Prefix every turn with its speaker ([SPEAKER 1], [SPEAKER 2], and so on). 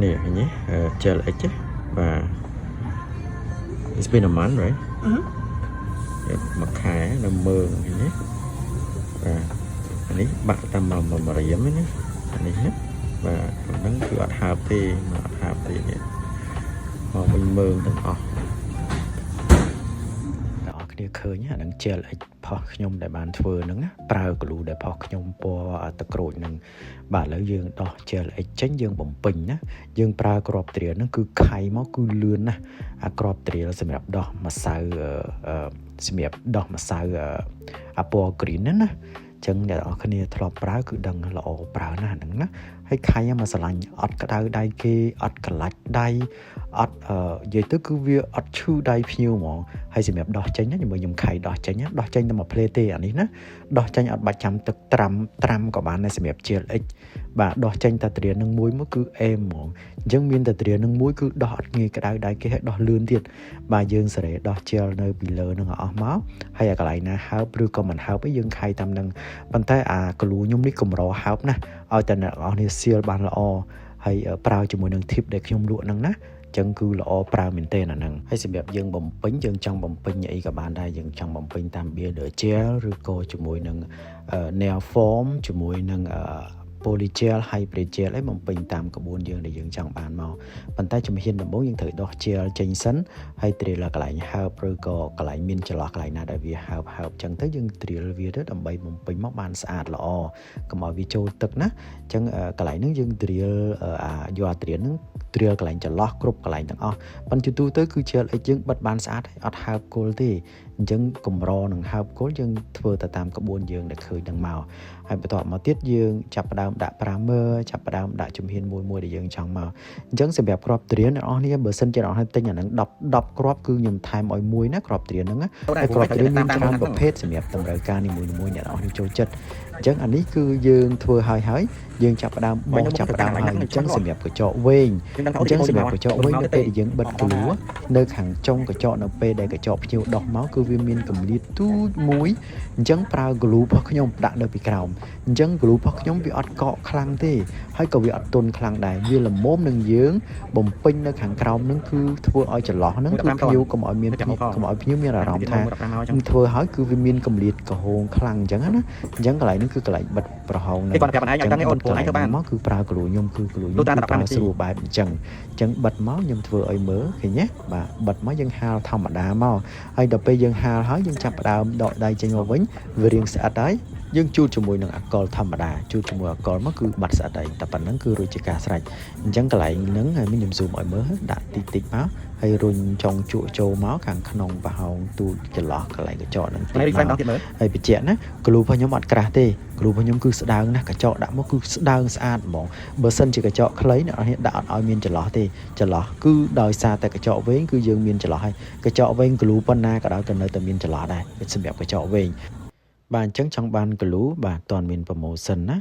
[SPEAKER 1] នេះឃើញទេ gel X ទេបាទ It's been a month, right?
[SPEAKER 2] អឺ
[SPEAKER 1] មួយខែនៅមើងឃើញទេបាទអានេះបាក់តាមមួយម្រាមណាអានេះណាបាទអាហ្នឹងគឺអត់ហើបទេមកអត់ហើបទេនេះមកវិញមើងទាំងអស់អ្នកនរគ្នាឃើញអាហ្នឹង gel X ផុសខ្ញុំដែលបានធ្វើហ្នឹងណាប្រើ glue ដែលផុសខ្ញុំពណ៌ទឹកក្រូចហ្នឹងបាទឥឡូវយើងដោះ gel X ចេញយើងបំពេញណាយើងប្រើគ្រាប់ត្រៀលហ្នឹងគឺខៃមកគឺលឿនណាស់អាគ្រាប់ត្រៀលសម្រាប់ដោះម្សៅអឺសម្រាប់ដោះម្សៅអាពណ៌ green ហ្នឹងណាចឹងអ្នកនរគ្នាធ្លាប់ប្រើគឺដឹងល្អប្រើណាស់ហ្នឹងណាហើយខៃមកស្រឡាញ់អត់ក្តៅដៃគេអត់កលាច់ដៃអត់និយាយទៅគឺវាអត់ឈឺដៃភ្ញៀវហ្មងហើយសម្រាប់ដោះចេញណាជាមួយខ្ញុំខៃដោះចេញដោះចេញតែមួយភ្លែតទេអានេះណាដោះចេញអត់បាច់ចាំទឹកត្រាំត្រាំក៏បានដែរសម្រាប់ gel X បាទដោះចេញតែត្រានឹងមួយមកគឺអេមហ្មងអញ្ចឹងមានតែត្រានឹងមួយគឺដោះអត់ងាយក្តៅដៃគេឲ្យដោះលឿនទៀតបាទយើងសេរីដោះ gel នៅពីលើនឹងឲ្យអស់មកហើយអាកន្លែងណាហើបឬក៏មិនហើបអីយើងខៃតាមនឹងប៉ុន្តែអា glue ខ្ញុំនេះកម្រហើបណាឲ្យតែអ្នកនរគ្នាសៀលបានល្អហើយប្រើជាមួយនឹង tip ដែលខ្ញុំលក់ហ្នឹងណាចឹងគឺល្អប្រើមែនទែនអាហ្នឹងហើយសម្រាប់យើងបំពេញយើងចង់បំពេញអីក៏បានដែរយើងចង់បំពេញតាម builder gel ឬក៏ជាមួយនឹង nail form ជាមួយនឹង polygel hybrid gel អីបំពេញតាមក្បួនយើងដែលយើងចង់បានមកប៉ុន្តែជំហានដំបូងយើងត្រូវដោះ gel ចេញសិនហើយ drill កន្លែងហើបឬក៏កន្លែងមានចន្លោះកន្លែងណាដែលវាហើបហើបចឹងទៅយើង drill វាទៅដើម្បីបំពេញមកបានស្អាតល្អកុំឲ្យវាចូលទឹកណាចឹងកន្លែងហ្នឹងយើង drill អាយកអា drill ហ្នឹង drill កន្លែងចន្លោះគ្រប់កន្លែងទាំងអស់ប៉ុន្តែទូទៅគឺ gel X យើងបិទបានស្អាតហើយអត់ហើបគល់ទេអញ្ចឹងកម្រនឹងហើបគល់យើងធ្វើទៅតាមក្បួនយើងដែលឃើញនឹងមកហើយបន្ទាប់មកទៀតយើងចាប់ផ្ដើមដាក់ primer ចាប់ផ្ដើមដាក់ជំហានមួយមួយដែលយើងចង់មកអញ្ចឹងសម្រាប់គ្រាប់ត្រៀនអ្នកនរគ្នាបើសិនជាអ្នកនរទិញអាហ្នឹង10 10គ្រាប់គឺខ្ញុំថែមឲ្យមួយណាគ្រាប់ត្រៀនហ្នឹងណាហើយគ្រាប់ត្រៀនមានច្រើនប្រភេទសម្រាប់តម្រូវការនីមួយៗអ្នកនរគ្នាចូលចិត្តអញ្ចឹងអានេះគឺយើងធ្វើហើយហើយយើងចាប់ផ្ដើមបោះចាប់ផ្ដើមហើយអញ្ចឹងសម្រាប់ក្រចកវែងអញ្ចឹងសម្រាប់ក្រចកវែងនៅពេលដែលយើងបិទ glue នៅខាងចុងក្រចកនៅពេលដែលក្រចកភ្ញៀវដោះមកគឺវាមានកម្លៀតទូចមួយអញ្ចឹងប្រើ glue របស់ខ្ញុំដាក់នៅពីក្រោមអញ្ចឹង glue របស់ខ្ញុំវាអត់កកខ្លាំងទេហើយក៏វាអត់ទន់ខ្លាំងដែរវាល្មមនឹងយើងបំពេញនៅខាងក្រោមនឹងគឺធ្វើឲ្យចន្លោះហ្នឹងគឺភ្ញៀវកុំឲ្យមានកុំឲ្យភ្ញៀវមានអារម្មណ៍ថាធ្វើឲ្យគឺវាមានកម្លៀតក្រហងខ្លាំងអញ្ចឹងណាអញ្ចឹងកន្លែងនេះគឺកន្លែងបិទប្រហោងហ្នឹង
[SPEAKER 3] គាត់ប្រាប់ឯងឲ្យដឹងអូនព្រោះឯងធ្វើបាន
[SPEAKER 1] មកគឺប្រើ glue ខ្ញុំគឺ glue ខ្ញុំគឺប្រើស្រួលបែបអញ្ចឹងអញ្ចឹងបិទមកខ្ញុំធ្វើឲ្យមើលឃើញទេបាទបិទមកយើងហាលធម្មតាមកហើយដល់ពេលយើងហាលហើយយើងចាប់ផ្ដើមដកដៃចេញមកវិញវារៀងស្អិតហើយយើងជូតជាមួយនឹងអាល់កុលធម្មតាជូតជាមួយអាល់កុលមកគឺបាត់ស្អិតហើយតែប៉ុណ្្នឹងគឺរួចជាការស្រេចអញ្ចឹងកន្លែងហ្នឹងហើយខ្ញុំ zoom ឲ្យមើលដាក់តិចតិចមកហើយរុញចុងជក់ចូលមកខាងក្នុងប្រហោងទូចចន្លោះកន្លែងកញ្ចក់ហ្នឹងតិចមកហើយបញ្ជាក់ណា glue របស់ខ្ញុំអត់ក្រាស់ទេ glue របស់ខ្ញុំគឺស្ដើងណាស់កញ្ចក់ដាក់មកគឺស្ដើងស្អាតហ្មងបើសិនជាកញ្ចក់ខ្លីអ្នកនរដាក់អត់ឲ្យមានចន្លោះទេចន្លោះគឺដោយសារតែកញ្ចក់វែងគឺយើងមានចន្លោះហើយកញ្ចក់វែង glue ប៉ុណ្ណាក៏ដោយក៏នៅតែមានចន្លោះដែរសម្រាប់កញ្ចក់វែងបាទអញ្ចឹងចង់បាន glue បាទតន់មាន promotion ណា។